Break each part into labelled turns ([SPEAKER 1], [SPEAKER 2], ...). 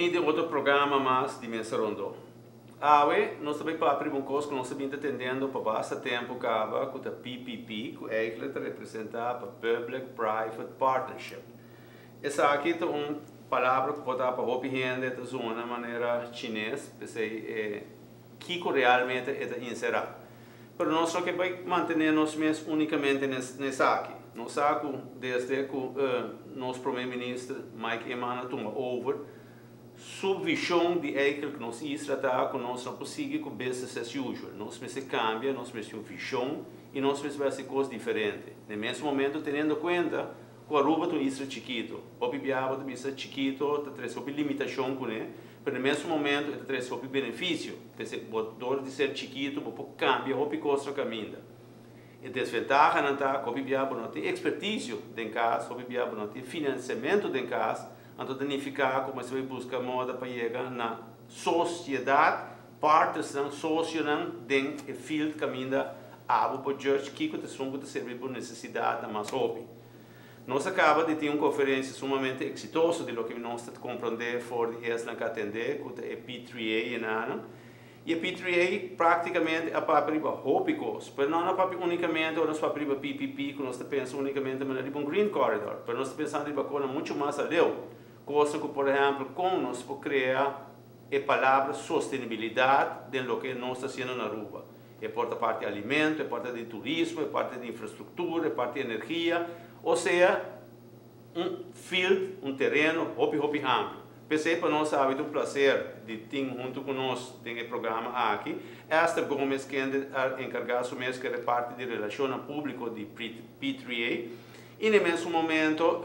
[SPEAKER 1] bini den otro programa mas di Mesa Rondo. Awe, nos ta bay papia riba un cos cu nos a bin ta tendendo pa basta tempo caba cu ta PPP, cu eigenlijk ta representa pa Public Private Partnership. Esaki ta un palabra cu por ta pa hopi hende ta zona manera Chines, p'esey e kico realmente e ta encera. Pero nos no ke bay mantene nos mes unicamente na esaki. Nos sa cu desde cu nos Prome Minister Mike Eman a tuma over, su vision di eigenlijk nos isla ta cu nos no por sigui cu business as usual. Nos mester cambia, nos mester un vision y nos mester bay haci cos diferente. Na mes momento teniendo cuenta cu Aruba ta un isla chikito. Hopi biaha bo ta bisa chikito ta trece hopi limitacion cune, pero na mes momento e ta trece hopi beneficio. P'esei bo dor di ser chikito bo por cambia hopi cos na caminda. E desventahanan ta cu hopi biaha bo no tin experticio den cas, hopi biaha bo no tin financiamento den cas, anto ta nifica cu mester bay busca moda pa yega na sociedad, partnersnan, socionan den e field caminda abo por judge kico ta esun cu ta sirbi bo necesidadnan mas hopi. Nos a caba di tin un conferencia sumamente exitoso di loke nos ta comprende for di esnan cu a atende, cu ta e P3A enanan. Y e P3A practicamente a papia riba hopi cos, pero no a papia unicamente ora nos papia riba PPP cu nos ta pensa unicamente manera riba un green corridor, pero nos ta pensando riba cosnan mucho mas aleu. Cosnan cu, por ehempel, con nos por crea e palabra sostenibilidad den loke nos ta haciendo na Aruba. E por ta parti alimento, e parti di turismo, e parti di infrastructura, e parti di energia, o sea, un field, un tereno hopi hopi amplio. P'esey pa nos a un placer di tin hunto cu nos den e programa aki Esther Gomez, kende a encarga su mes cu e parti di relacion publico di P3A y na mes momento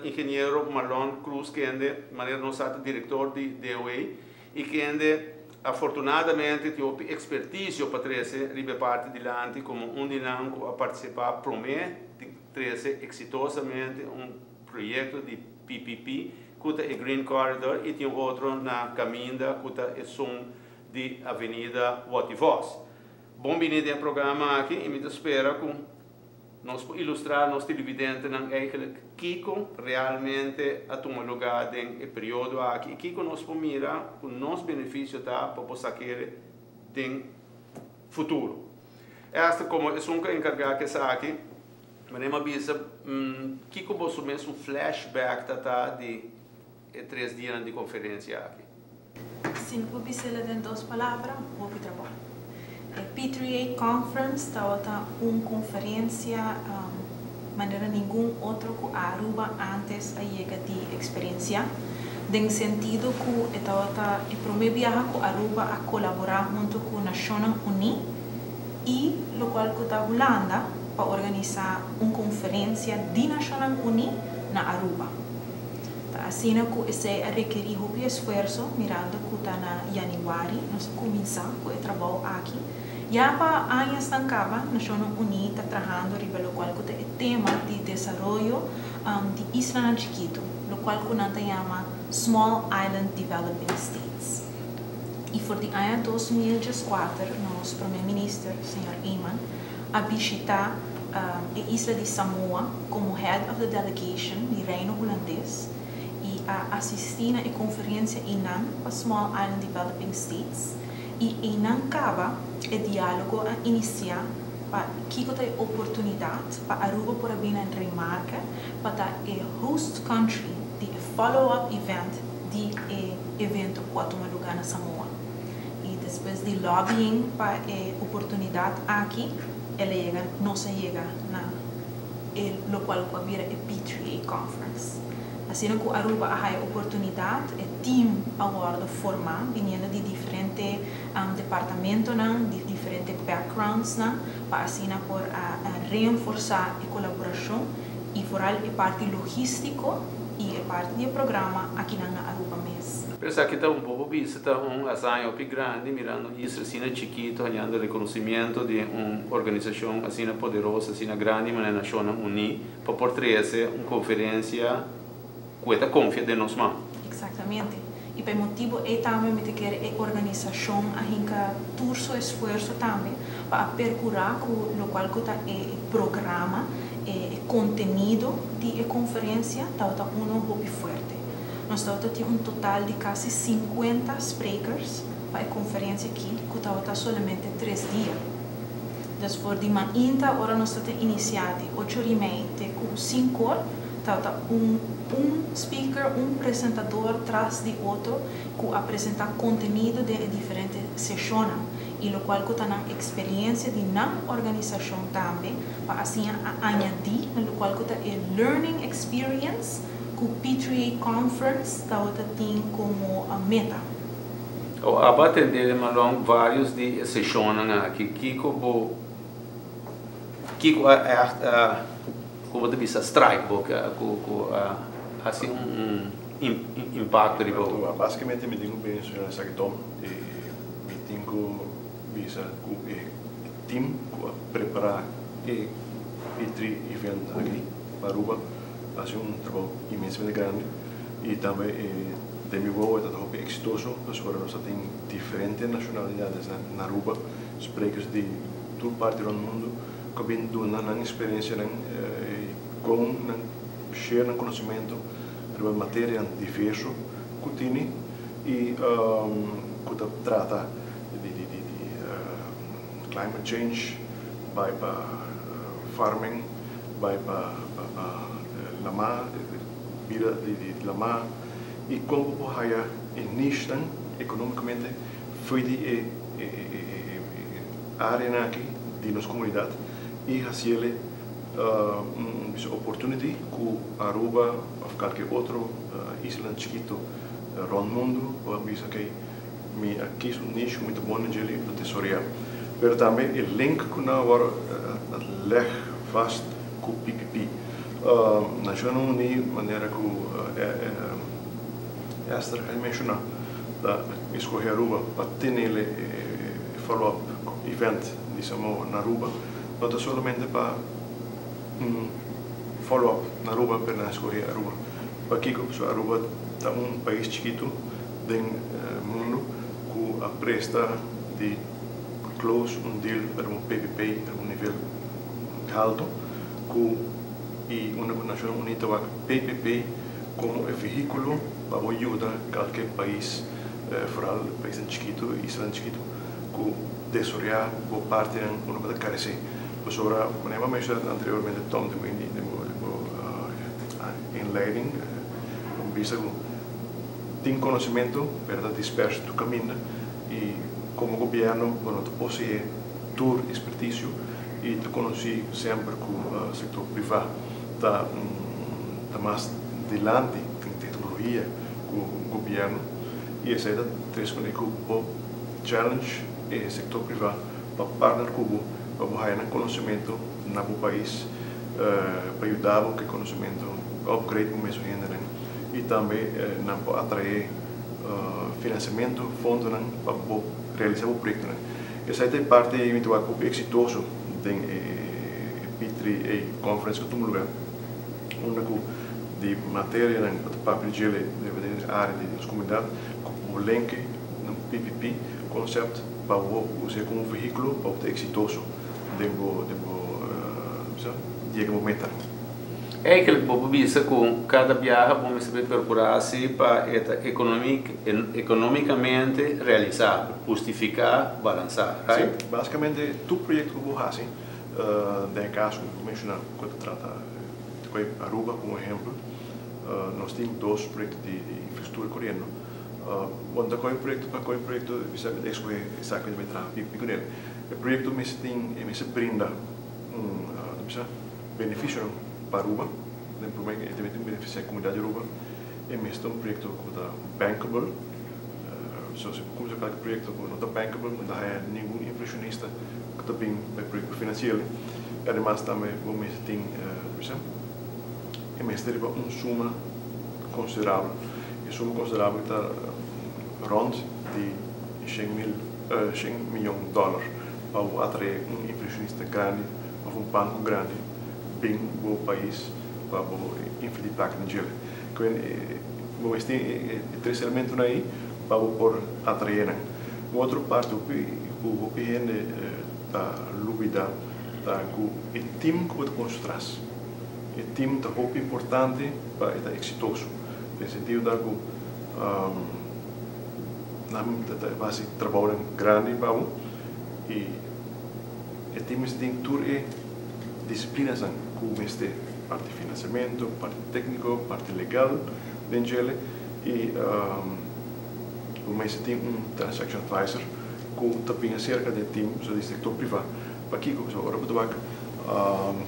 [SPEAKER 1] ingeniero Marlon Cruz, kende manera nos sa director di DOA y kende afortunadamente tin hopi experticio pa trece riba e parti dilanti como un di nan cu a participa prome di trece exitosamente un proyecto di PPP cu ta e Green Corridor y tin otro na caminda cu ta esun di Avenida Watty Vos. Bon bini den e programa aki y mi ta spera cu nos por ilustra nos televidentenan eigenlijk kico realmente a tuma lugar den e periodo aki y kico nos por mira cu nos beneficio ta pa por saca den futuro. Esta como esun cu encarga cu esaki, manera mi a bisa, kico bo mes un flashback ta di e 3 dianan di conferencia aki?
[SPEAKER 2] Si mi por bisa den dos palabra, hopi trabou. E P3A Conference tabata un conferencia manera ningun otro cu Aruba antes a yega di experiencia, den sentido cu tabata e prome biaha cu Aruba a colabora hunto cu Nacionnan Uni y locual cu ta Hulanda pa organisa un conferencia di Nacionnan Uni na Aruba. Ta asina cu esey a rekeri hopi esfuerso, mirando cu ta na januari nos a cuminsa cu e trabou aki. Ya pa añanan caba, Nacionnan Uni ta trahando riba locual cu ta e tema di desaroyo di islanan chikito, locual cu nan ta yama Small Island Developing States. Y for di aña 2004, nos Prome Minister, Sr. Eman, a bishita e isla di Samoa como head of the delegation di Reino Hulandes y a asisti na e conferencia einan pa Small Island Developing States y einan caba e dialogo a inicia pa kico ta e oportunidad pa Aruba por a bin na remarke pa ta e host country di follow-up event di e evento cu a tuma lugar na Samoa. Y despues di lobbying pa e oportunidad aki, el a yega, nos a yega na e locual cu a bira e P3A Conference. Asina cu Aruba a haya oportunidad, e team a wordo forma, biniendo di diferente departamentonan, di diferente backgrounds nan, pa asina por a reforsa e colaboracion y vooral e parti logistico y e parti di programa aki na Aruba mes.
[SPEAKER 1] Pero esaki ta un poco bisa ta un hazaña grandi, mirando isla asina chikito, ganando reconocimento di un organisacion asina poderoso, asina grandi, manera Nacionnan Uni, pa por trece un conferencia cu ta confia den nos man.
[SPEAKER 2] Exactamente. Y pa e motibo ey tambe mi ta kere e organisacion a hinca tur su esfuerso tambe pa percura cu locual cu ta e programa, e contenido di e conferencia, ta uno hopi fuerte. Nos tabatin un total di kasi 50 sprekers pa e konferensia aki, ku tabata solamente 3 dia. Dus for di mainta, ora nos tabata inisiá di 8:30 te ku 5 or, tabata un speaker, un presentadó tras di otro, ku a presentá kontenido di diferente seshon i lokual ku ta nan eksperensia di nan organisashon tambe, pa asina añadí na lokual ku ta e learning experience ku P3A Conference tabata tin komo meta.
[SPEAKER 1] A atendé Malong vários di seshon aki. Kiko bo kiko a echt kon ta bisa, strike bo ku asina un impakto di bo?
[SPEAKER 3] Básikamente mi tin ku menshoná esaki, Tom, i mi tin ku bisa ku e team ku a prepará e P3 event aki pa Aruba a hasi un trabou inmensamente grandi i tambe den mi wowo ta hopi eksitoso, pasobra nos tin diferente nashonalidat na Aruba, sprekers di tur parti di mundu ku bin duna nan eksperensia ku nan share nan konosementu riba materia diverso ku tin i ku ta trata di climate change, bai pa farming, bai pa lama, bida di lama i kon por haya e niche ekonómikamente for di e área aki di nos komunidat i hasi un opportunity ku Aruba òf kualke otro isla chikitu rònt mundu por bisa ku mi aki un niche muchu bon di pa desaroyá. Pero tambe e link ku nan awor leg vast ku PPP. Nashonnan Uní, manera ku Esther a menshoná, a skohe Aruba pa tene e follow-up event di Samoa na Aruba, no ta solamente pa un follow-up na Aruba, pero nan a skohe Aruba. Pakiko? So Aruba ta un pais chikitu den mundu ku a presta di close un deal pa un PPP na un nivel haltu ku i unda ku Nashonnan Uní ta wak PPP komo e vehíkulo pa yuda kualke pais, vooral pais chikitu, isla chikitu, ku desaroyá bo parti unda pa karesé. Pasobra, manera mi a menshoná anteriormente, Tom, di inleiding, un bista ku tin konosementu, pero ta disperso tur kaminda i komo gobièrnu, bueno, ta poseé tur ekspertisio i ta konosí semper ku e sektor privá ta mas dilanti den teknologia ku gobièrnu i esei ta trese ku e challenge e sektor privá pa partner ku bo pa haña konosementu na bo pais, pa yuda ku konosementu upgrade bo mes hende i tambe nan por atraé finansiamentu, fondo pa realisá e proyekto. Esei ta parti muchu eksitoso di P3A Conference ku a tuma lugá, unda ku di materia pa papia di área di nos komunidat, ku link na PPP concept pa usa komo vehíkulo pa ta eksitoso den yega momento.
[SPEAKER 1] Eigenlijk bo bisa ku kada biaha bo mester perkurá si pa ta ekonómikamente realisá, hustifiká, balansá, right?
[SPEAKER 3] Si, básikamente tur proyekto ku bo hasi, den kaso ku menshoná ku ta trata Aruba komo ehèmpel, nos tin dos proyekto di infrastruktura koriendo. Bon, ta kua proyekto pa kua proyekto skohe eksaktamente traha kuné. E proyekto mester tin mester brinda un benefisio pa Aruba, den promé e debe tin benefisiá e komunidat di Aruba, i mester un proyekto ku ta bankable. So si kuminsá kualke proyekto ku no ta bankable, no ta ningun invershonista ku ta bin pa e proyekto finansiero. I ademas tambe bo mester tin e mester riba un suma konsiderabel. E suma konsiderabel ta rònt di 100 mil, 100 mion dòler pa atraé un invershonista grandi òf un banko grandi bin bo pais pa invertí plaka na dje. Bo mester tres elemento ei pa por atraé nan. Otro parti ku hopi hende ta lubidá ta ku e team ku bo ta konsentrá. E team ta hopi importante pa ta eksitoso. Den sentido da ku nan ta hasi trabounan grandi pa bo i e team mester tin tur e disiplinanan ku mester, parti finansiamentu, parti tékniko, parti legal den djele, i bo mester tin un transaction advisor ku ta bin aserka di e team so di sektor privá. Pakiko? Pasobra ora bo ta wak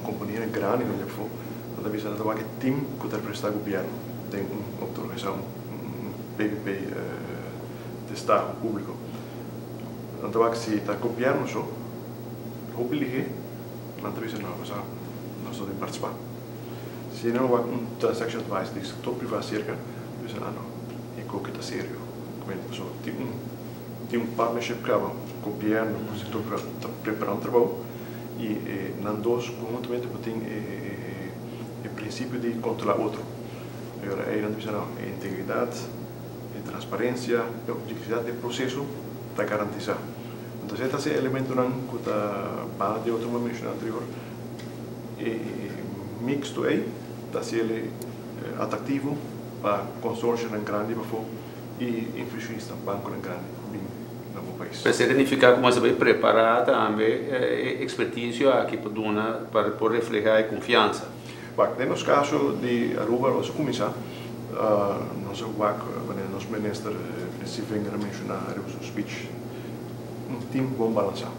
[SPEAKER 3] kompanianan grandi nan afó, nan ta bisa nan ta wak e team ku ta representá gobièrnu den un organisá un PPP destaho públiko. Nan ta wak si ta gobièrnu so hopi lihé, nan ta bisa no, nos no tin partisipá. Si nan wak un transaction advisor di sektor privá serka, nan ta bisa ah no, e koki ta serio. So tin un partnership kaba, gobièrnu ku sektor privá ta prepará un trabou i nan dos konhuntamente por tin e prinsipio di kontrolá otro. I ora ei nan ta bisa no, e integridat, e transparensia, e objektividat di e proseso ta garantisá. Entonces e ta e elementonan ku ta banda di otro ku mi a menshoná anterior, e mixto ei ta hasié atraktivo pa konsorsionan grandi pafó i invershonista, bankonan grandi ku bin na bo pais.
[SPEAKER 1] Esei ta nifiká ku bo mester prepará tambe e ekspertisio aki pa duna pa por reflehá e konfiansa.
[SPEAKER 3] Wak, den nos kaso di Aruba nos a kuminsá, nos a wak wanneer nos minister Sevinger a menshoná riba su speech, un team bon balansá.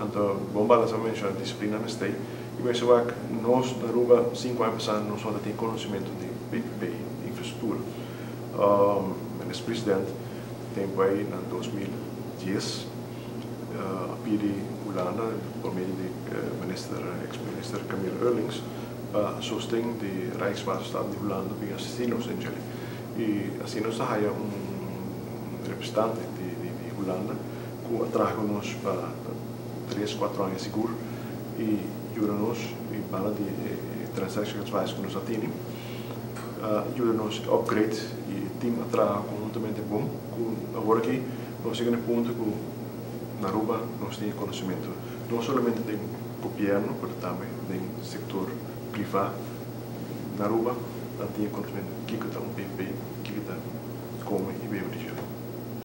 [SPEAKER 3] Anto bon balansá menshoná disiplina mester ei. I mester wak nos na Aruba 5 aña pasá nos no ta tin konosementu di PPP, di infrastruktura. Minister president tempu ei na 2010 a pidi Hulanda por medio di minister, ex minister Camille Eurlings, pa sosten di Rijkswaterstaat di Hulanda bin asistí nos den djele. I asina nos a haya un representante di Hulanda ku a traha ku nos pa 3, 4 aña sigur i yuda nos i banda di e transaction advice ku nos a tene, yuda nos upgrade i e team a traha konhuntamente bon ku awor aki nos yega na e punto ku na Aruba nos tin konosementu no solamente den gobièrnu pero tambe den sektor privá na Aruba nan tin konosementu kiko ta un PPP, kiko ta kome i bebe di djele.